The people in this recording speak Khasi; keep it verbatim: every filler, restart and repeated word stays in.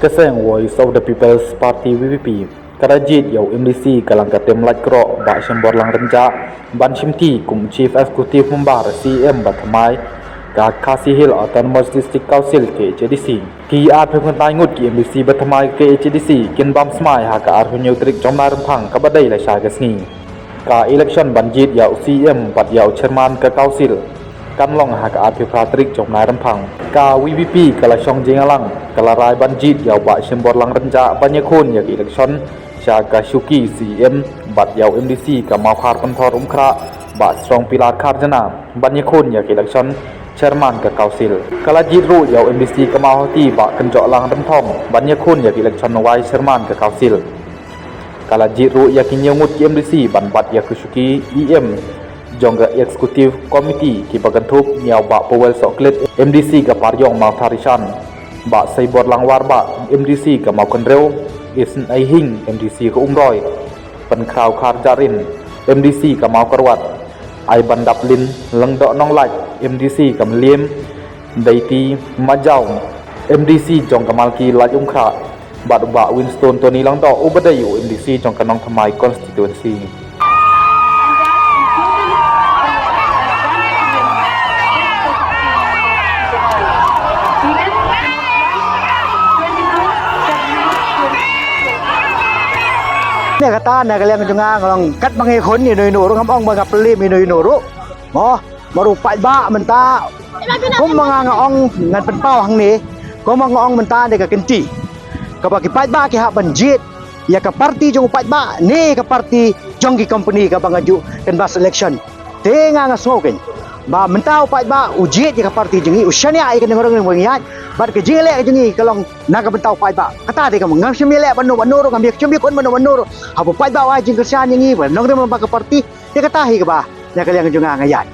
Ka seng Voice of the People's Party, V P P, ka da jied ïa u M D C ka Langkatim Laitkroh, Bah Shimbor Langrinjah, ban shimti kum Chief Executive Member, C E M ba thymmai ka Khasi Hills Autonomous District Council, K H A D C. Ki arphew khyndai ngut ki M D C ba thymmai ka K H A D C kin bam smai ha ka arphew hynñiew tarik jong u bnai Rymphang kaba dei lashai ka sngi. Ka election ban jied ïa u C E M bad ïa u chairman ka council kan long ha ka arphew phra tarik jong u bnai Rymphang. Ka V P P ka la shong jingïalang, ka la rai ban jied ïa u Bah Shimbor Langrinjah ban ïakhun ïa ka election sha ka shuki C E M bad ïa u M D C ka Mawkhar Pynthor Umkhrah, Bah Strongpillar Kharjana, ban ïakhun ïa ka election chairman ka council. Ka la jied ruh ïa u M D C ka Mawhati, Bah Kynjohlang Rynthong, ban ïakhun ïa ka election vice chairman ka council. Ka la jied ruh ïa ki hynñiew ngut ki M D C ban bat ïa ka shuki E M jong ka executive committee, kiba kynthup ïa u Bah Powell Sohklet, M D C ka Pariong Mawthadraishan, Bah Saibor Langwarbah, M D C ka Mawkynrew, Isynei Hing, M D C ka Umroi, Pynkhraw Kharjahrin, M D C ka Mawkyrwat, Aibandaplin Lyngdoh Nonglait, M D C ka Mylliem, Daiti Majaw, M D C jong ka Malki Laitumkhrah, bad u Bah Winston Tony Lyngdoh, uba dei u M D C jong ka Nongthymmai constituency. Ne kata na ka liang jong nga, nga long kat ba nga ïakhun ïa ino ino ruh, ngam ong ba nga pynliem ïa ino ino ruh. Mo, mo ruh paidbah mynta, kumba nga nga ong ngan pynpaw hangne, kumba nga ong mynta ne ka kynti kaba ki paidbah ki hap ban jied ïa ka parti jong u paidbah ne ka parti jong ki company kaba nga ju canvass election. Te nga nga sngew kein ba mynta u paidbah u jied ïa ka parti jong ngi, u shaniah ïa ka nongrung nongïaid, bad ka jingleh ka jong ngi ka long na ka bynta u paidbah. Kata te ka ngam shym ïaleh bad no bad no ruh, ngam ïa shym ïakhun bad no bad no ruh. Haba u paidbah u ai jingkyrshan ïa ngi ba nongrim ba ka parti, te kata hi kaba na ka liang jong nga nga ïaid.